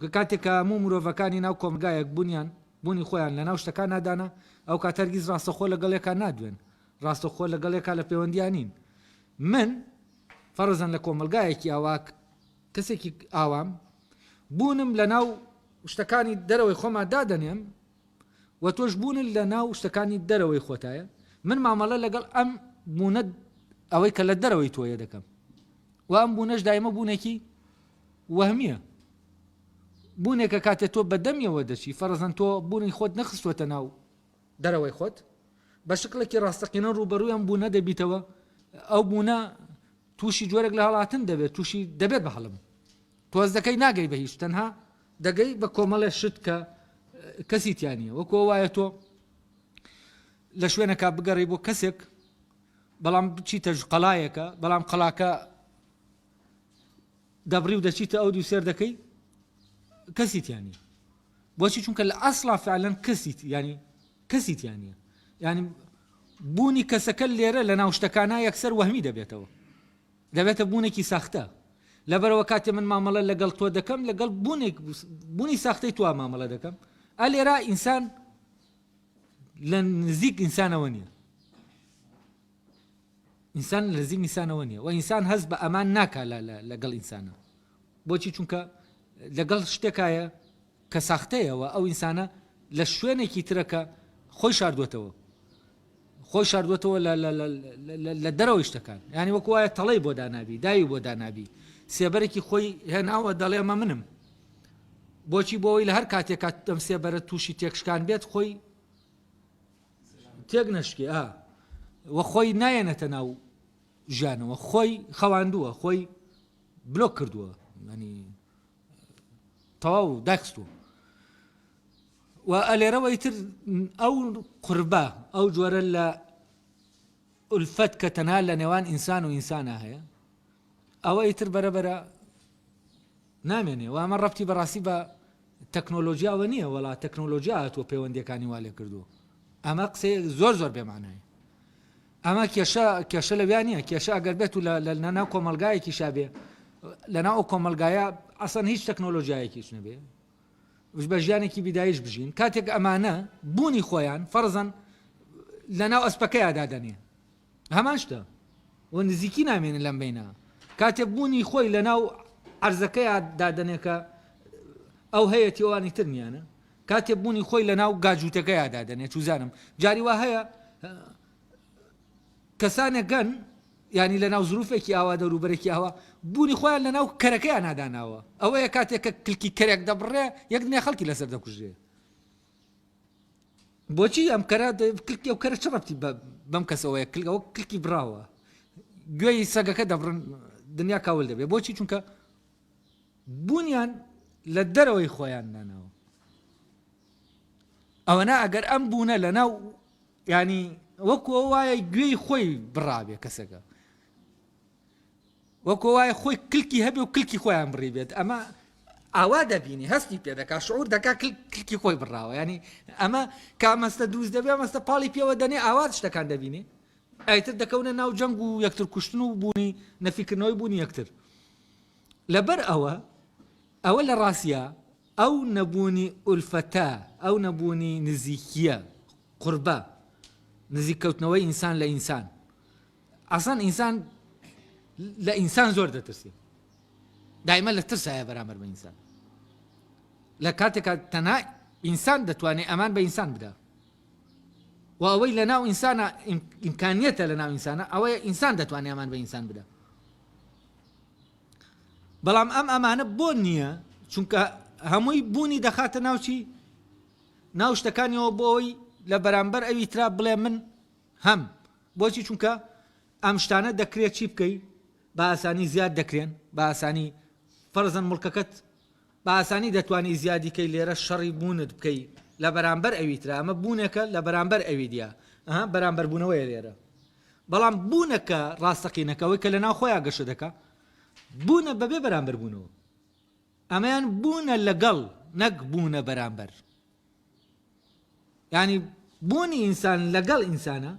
کە کاتێک کە هەموو مرۆڤەکانی ناو کۆمەڵگایەک بوونیان بوونی خۆیان لە ناو شتەکانا دانا، ئەو کات هەرگیز ڕاستەوخۆ لەگەڵ یەکا نادوێن، ڕاستەوخۆ لەگەڵ یەکا لە پەیوەندیا نین. من فەرزەن لە کۆمەڵگایەکی ئاوا کەسێکی ئاوام، بوونم لە ناو شتەکانی دەرەوەی خۆما دادەنێم و تۆش بوونت لە ناو شتەکانی دەرەوەی خۆتایە، من مامەڵە لەگەڵ ئەم بوونە ئەوەی کە لە دەرەوەی تۆیە دەکەم و ئەم بوونەش دایمە بوونێکی وەهمیە. بوونێکە کاتێ تۆ بە دەمیەوە دەچی، فەرەزەن تۆ بوونی خۆت نەخستووەتە ناو دەرەوەی خۆت، بە شکڵێکی ڕاستەقینە ڕووبەڕووی ئەم بوونە دەبیتەوە، ئەو بوونە تووشی جۆرێک لە هەڵاتن دەبێت، تووشی دەبێت بە هەڵم. تۆز دەکەی ناگەی بە هیچ، تەنها دەگەی بە کۆمەڵێ شت کە کەسی تیا نییە. وەکو ئەوە وایە تۆ لە شوێنەکە بگەڕێی بۆ کەسێک، بەڵام بچیتە قەڵایەکە، بەڵام قەڵاکە دەبڕی و دەچیتە ئەو دیو سێر دەکەی کەسی تیا نیە بۆچی چونکە لە ئەسڵا فعلەن کەسی ینی کەسی تیا نیە ینی بوونی کەسەکە لێرە لە ناو شتەکانە یەکسەر وەهمی دەبێتەوە دەبێتە بوونێکی ساختە لەبەرەوە کاتێ من مامەڵە لەگەڵ تۆ دەکەم لەگەڵ بوونێک بوونی ساختەی تو مامەڵە دەکەم ئە لێرە ئینسان لە نزیک ئینسانەوە نییە ئینسان لە نزیک ئینسانەوە نییە و ئینسان هەست بە ئەمان ناکا لەگەڵ ئینسانە بۆچی چونکە لەگەڵ شتێکایە کە ساختەیەوە ئەو ئینسانە لە شوێنێکی ترەکە خۆی شاردوێتەوە خۆی شاردوێتەوە لە دەرەوەی شتەکان ینی وەکو وایە تەڵەی بۆ دانابی داوی بۆ دانابی سێبەرێکی خۆی هێناوە دەڵێ ئەمە منم بۆچی بۆەوەی لە هەر کاتێکات ئەم سێبەرە تووشی تێکشکان بێت خۆی تێک نەشکێ ئا وە خۆی نایەنێتە ناو ژیانەوە خۆی خەواندووە خۆی بلۆک کردووە ینی تەواو داخستووە و ئەلێرەوە ئیتر ئەو قوربە ئەو جۆرە لە ئولفەت کە تەنها لە نێوان ئینسان و ئینسانە هەیە ئەوە ئیتر بەرەبەرە نامێنێ و ئەمە ڕەبتی بەڕاستی بە تەکنۆلۆژیاوە نییە وەڵا تەکنۆلۆژیا هاتووە پەیوەندیەکانی وا لێ کردووە ئەمە قسەیە زۆر زۆر بێمانایە ئەمە کێشە کێشە لەویا نییە کێشە ئەگەر بێت و لە ناو کۆمەلگایەکی شابێ لە ناو ئەو کۆمەلگایە ئەسەن هیچ تەکنۆلۆژیایەکیش نەبێ بە ژیانێکی بیدایش بژین کاتێک ئەمانە بوونی خۆیان فەرزەن لە ناو ئەسپەکەیا دادەنێ هەمان شتە و نزیکی نامێنێ لەم بەینە کاتێ بوونی خۆی لە ناو عەرزەکەیا دادەنێ کە ئەو هەیەتی ئەوانی تر نیانە کاتێ بوونی خۆی لە ناو گاجووتەکەیا دادەنێ چوزانم جاری وا هەیە کەسانێک گەن ینی لە ناو زروفێکی ئاوا دەوروبەرێکی ئاوا بوونی خۆیان لە ناو کەرەکەیان ناداناوە ئەوەیە کاتێک کە کلکی کەرێک دەبڕێ یەک دنیا خەڵکی لەسەر دەکوژرێ بۆچی ئەم کەرە کلکی ئەو کەرە چ ڕەبتی بەم کەسەوەیە کلک ئەوە کلکی براوە گوێی سەگەکە دەبڕن دنیا کاول دەبێت بۆچی چونکە بوونیان لە دەرەوەی خۆیان داناوە ئەوەنا ئەگەر ئەم بوونە لە ناو ینی وەکو ئەو وایە گوێی خۆی بڕابێ کەسەکە وەکۆ وایە خۆی کلکی هەبێ و کلکی خۆیان بڕیبێت ئەمە ئاوا دەبینی هەستی پێ دەکا شعور دەکا کلکی خۆی بڕاوە ینی ئەمە کامەستە دروست دەبێ ئەمەستە پاڵی پێوە دەنێ ئاوات شتەکان دەبینی ئەیتر دەکەونە ناو جەنگ و یەکتر کوشتن و بوونی نەفیکردنەوەی بوونی یەکتر لەبەر ئەوە ئەوە لە ڕاستە ئەو نەبوونی ئولفەتە ئەو نەبوونی نزیکیە قوربە نزیککەوتنەوەی ئینسان لە ئینسان ئەسڵەن ئینسان لە ئینسان زۆر دەترسێ دایمە لە ترسایە بەرامبەر بە ئینسان لە کاتێکا تەنها ئینسان دەتوانێت ئەمان بە ئینسان بدا و ئەوەی لە ناو ئینسانە ئیمکانیەتە لە ناو ئینسانە ئەوەیە ئینسان دەتوانێت ئەمان بە ئینسان بدا بەڵام ئەم ئەمانە بۆ نییە چونکە هەمووی بوونی دەخاتە ناوچی ناو شتەکانیەوە بۆ ئەوەی لە بەرامبەر ئەوی ترا بڵێ من هەم. بۆچی چونکە ئەم شتانە دەکرێت چی بکەی بە ئاسانی زیاد دەکرێن بە ئاسانی فەرزەن مڵکەکەت بە ئاسانی دەتوانی زیادی کەی لێرە شەڕی بوونت بکەی لە بەرامبەر ئەوی ترا ئەمە بوونێکە لە بەرامبەر ئەوی دیە ئەها بەرامبەر بوونەوەیە لێرە بەڵام بوونەکە ڕاستەقینەکە ئەوەی کە لە ناو خۆیان گەشە دەکا بوونە بەبێ بەرامبەر بوونەوە ئەمەیان بوونە لەگەڵ نەک بوونە بەرامبەر یانی بوونی ئینسان لەگەڵ ئینسانە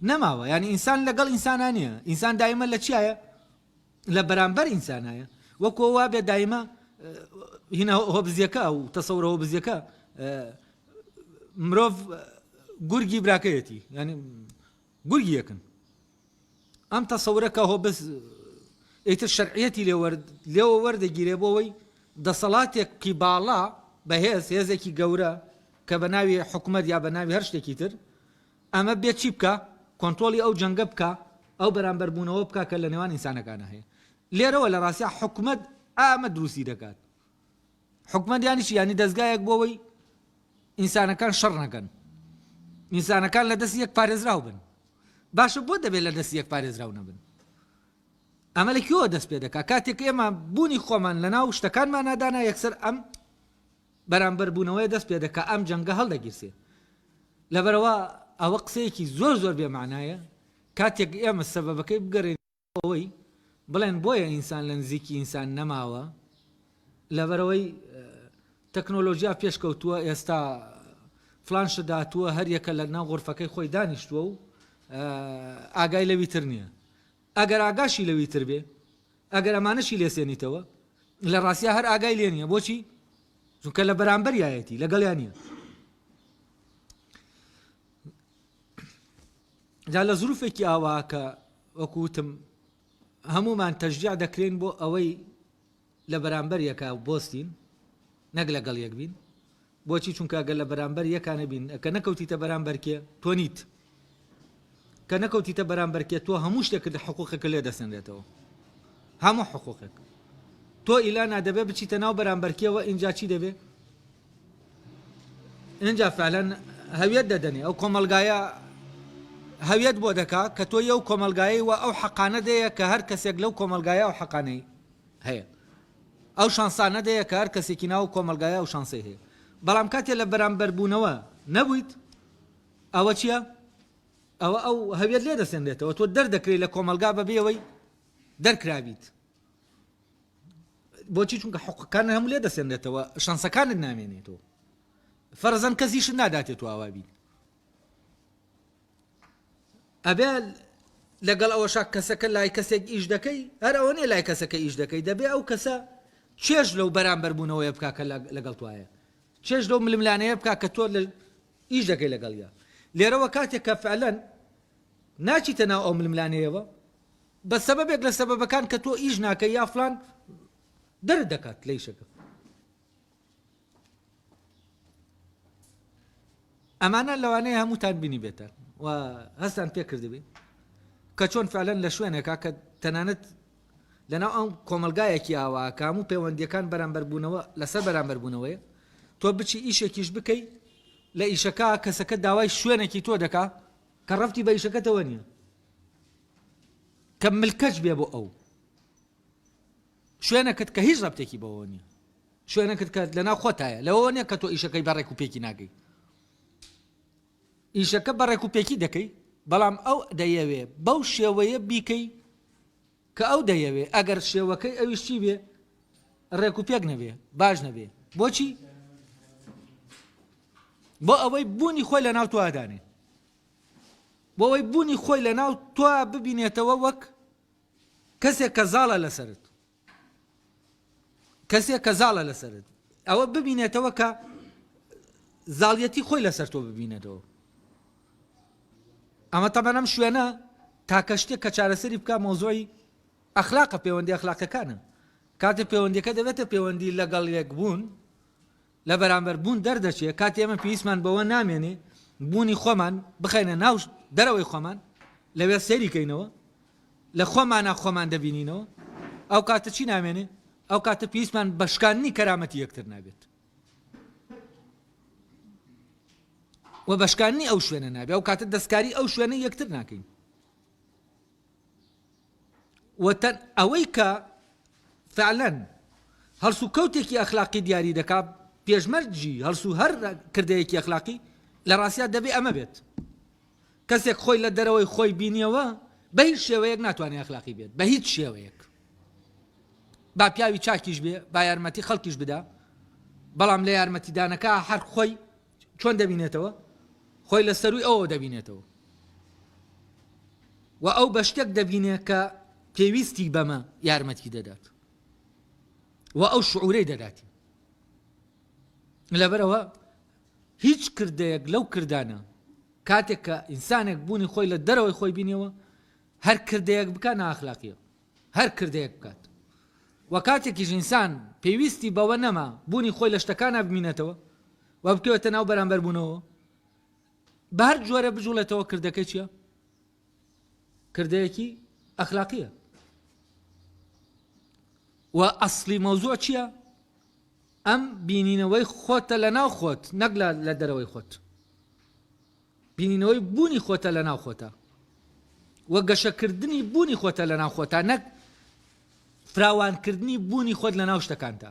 نەماوە یعنی ئینسان لەگەڵ ئینسانە نییە ئینسان دایمە لە چیایە لە بەرامبەر ئینسانایە وەکۆ وا بێ دایمە. هینا هۆبزیەکە و تەسەورە هۆبزیەکە مرۆڤ گورگی براکەیەتی ینی گورگی یەکن ئەم تەسەورە کە هۆبز ئیتر شەرعیەتی لێوە وەردەگیرێ بۆ ئەوەی دەسەڵاتێکی باڵا بەهێز هێزێکی گەورە کە بە ناوی حکومەت یا بە ناوی هەر شتێکی تر ئەمە بێت چی بکا؟ کۆنترۆڵی ئەو جەنگە بکا، ئەو بەرامبەربوونەوە بکا کە لە نێوان ئینسانەکانا هەیە. لێرەوە لە ڕاستیا حکومەت ئامە دروستی دەکات. حکومەت یانی چی؟ یانی دەزگایەک بۆ ئەوەی ئینسانەکان شەڕ نەکەن. ئینسانەکان لە دەستی یەک پارێزراو بن. باشە بۆ دەبێت لە دەستی یەک پارێزراو نەبن؟ ئەمە لە کوێوە دەست پێ دەکا؟ کاتێک ئێمە بوونی خۆمان لە ناو شتەکانمانا دانا یەکسەر ئەم بەرامبەر بوونەوەیە دەست پێ دەکا ئەم جەنگە هەڵدەگیرسێ. لەبەرئەوە ئەوە قسەیەکی زۆر زۆر بێ مەعنایە کاتێک ئێمە سەبەبەکەی بگەڕێینەوە ئەوەی بڵێن بۆیە ئینسان لە نزیکی ئینسان نەماوە لەبەرئەوەی تەکنۆلۆژیا پێشکەوتووە ئێستا فلان شت هاتووە هەر یەکە لە ناو غرفەکەی خۆی دانیشتووە و ئاگای لەوی تر نییە ئەگەر ئاگاشی لەوی تر بێ ئەگەر ئەمانەشی لێ سێنیتەوە لە ڕاستیا هەر ئاگای لێ نییە بۆچی چونکە لە بەرامبەریایەتی لەگەڵیان نییە جا لە زروفێکی ئاوا کە وەکو وتم هەمومان تەشجیع دەکرێن بۆ ئەوەی لە بەرامبەر یەکا بۆستین نەک لەگەڵ یەک بین بۆچی چونکە گەر لە بەرامبەر یەکا نەبین کە نەکەوتیتە بەرامبەرکێ تۆ نیت کە نەکەوتیتە بەرامبەرکێ تۆ هەموو شتێکت لە حقوقێکە لێ دەسەنرێتەوە هەموو حقوقێک تۆ ئیلانا دەبێ بچیتە ناو بەرامبەرکێوە ئینجا چی دەبێ اینجا فعلا هەویەت دەدەنێ ئەو کۆمەلگایە هەویەت بۆ دەکا کە تۆ یەو کۆمەلگایەی وە ئەو حەقانە دەیە کە هەر کەسێک لەو کۆمەلگایە ئەو حەقانەی هەیە ئەو شانسانە دەیە کە هەر کەسێکی ناو کۆمەڵگایە ئەو شانسەی هەیە بەڵام کاتێ لە بەرامبەر بوونەوە نەبوویت ئەوە چییە؟ ئەوە ئەو هەویەت لێ دەسێنرێتەوە تۆ دەردەکرێت لە کۆمەڵگا بەبێ ئەوەی دەرکرابیت بۆچی چونکە حقەکان هەموو لێ دەسێنرێتەوە شانسەکانت نامێنێتەوە فەرزەن کەسیشت ناداتێت تو ئاوا بیت ئەبێ لەگەڵ ئەوەشا کەسەکە لای کەسێک ئیش دەکەی هەر ئەوە نیە لای کەسەکە ئیش دەکەی دەبێ ئەو کەسە چێژ لەو بەرامبەر بوونەوەیە بکا کە لەگەڵ توایە چێژ لەو ململانەیە بکا کە تۆ لە ئیش دەکەی لەگەڵیا لێرەوە کاتێک کە فعلەن ناچیتە ناو ئەو ململانەیەوە بە سەبەبێک لە سەبەبەکان کە تۆ ئیش ناکەی یا فلان دەرت دەکات لە ئیشەکە ئەمانە لەوانەیە هەمووتان بینیبێتان و هەستان پێ کردبێ کە چۆن فعلەن لە شوێنێکا کە تەنانەت لەناو ئەم کۆمەلگایەکی ئاوا کە هەموو پەیوەندیەکان بەرامبەر بوونەوە لەسەر بەرامبەر بوونەوەیە تۆ بچی ئیشێکیش بکەی لە ئیشەکە کەسەکە داوای شوێنێکی تۆ دەکا کە ڕەفتی بە ئیشەکەتەوە نییە کە ملکەچ بێ بۆ ئەو شوێنەکەت کە هیچ ڕەبتێکی بەوە نییە شوێنەکەت کە لەناو خۆتایە لەوەوە نییە کە تۆ ئیشەکەی بە ڕێک و پێکی ناکەی ئیشەکە بە ڕێک و پێکی دەکەی بەڵام ئەو دەیەوێ بەو شێوەیە بیکەی کە ئەو دەیەوێ ئەگەر شێوەکەی ئەویش چی بێ ڕێک و پێک نەبێ باش نەبێ بۆچی بۆ ئەوەی بوونی خۆی لە ناو توادانێ بۆ ئەوەی بوونی خۆی لە ناو تۆ ببینێتەوە وەک کەسێک کە زاڵە لەسەرت کەسێک کە زاڵە لەسەرت ئەوە ببینێتەوە کە زاڵیەتی خۆی لەسەر تۆ ببینێتەوە ئەمە تەبەن ئەم شوێنە تاکە شتێک کە چارەسەری بکە مۆزۆی ئەخلاقە پەیوەندی ئەخلاقەکانە کاتێ پەیوەندیەکە دەبێتە پەیوەندی لەگەڵ یەک بوون لە بەرامبەر بوون دەردەچێ کاتێ ئێمە پێویستمان بەوە نامێنێ بوونی خۆمان بخەینە ناو دەرەوەی خۆمان لەوێ سەیری کەینەوە لە خۆمانا خۆمان دەبینینەوە ئەو کاتە چی نامێنێ ئەو کاتە پێویستمان بە شکاندنی کەرامەتی یەکتر نابێت و بە شکاندنی ئەو شوێنە نابێ ئەو کاتە دەستکاری ئەو شوێنە یەکتر ناکەین و تەن ئەوەی کە فعلەن هەڵسوکەوتێکی ئەخلاقی دیاری دەکا پێشمەرجی هەڵسو هەر کردەیەکی ئەخلاقی لە ڕاستیا دەبێ ئەمە بێت کەسێک خۆی لە دەرەوەی خۆی بینیەوە بە هیچ شێوەیەک ناتوانێت ئەخلاقی بێت بە هیچ شێوەیەک با پیاوی چاکیش بێ با یارمەتی خەڵکیش بدا بەڵام لە یارمەتیدانەکە هەر خۆی چۆن دەبینێتەوە؟ خۆی لە سەرووی ئەوەوە دەبینێتەوە و ئەو بە شتێک دەبینێ کە پێویستی بەمە یارمەتی دەدات. و ئەو شعورەی دەداتی. لەبەرئەوە هیچ کردەیەک لەو کردانە کاتێک کە ئینسانێک بوونی خۆی لە دەرەوەی خۆی بینیەوە هەر کردەیەک بکات نائەخلاقیە هەر کردەیەک بکات و کاتێکیش ئینسان پێویستی بەوە نەما بوونی خۆی لە شتەکانە بمینێتەوە و بکەوێتە ناو بەرامبەر بوونەوە بە هەر جۆرە بجوڵێتەوە کردەکەی چییە؟ کردەیەکی ئەخلاقیە و ئەسڵی مەوزوع چییە؟ ئەم بینینەوەی خۆتە لە ناو خۆت نەک لە دەرەوەی خۆت بینینەوەی بوونی خۆتە لە ناو خۆتە و گەشەکردنی بوونی خۆتە لە ناو خۆتا نەک فراوانکردنی بوونی خۆت لە ناو شتەکاندا.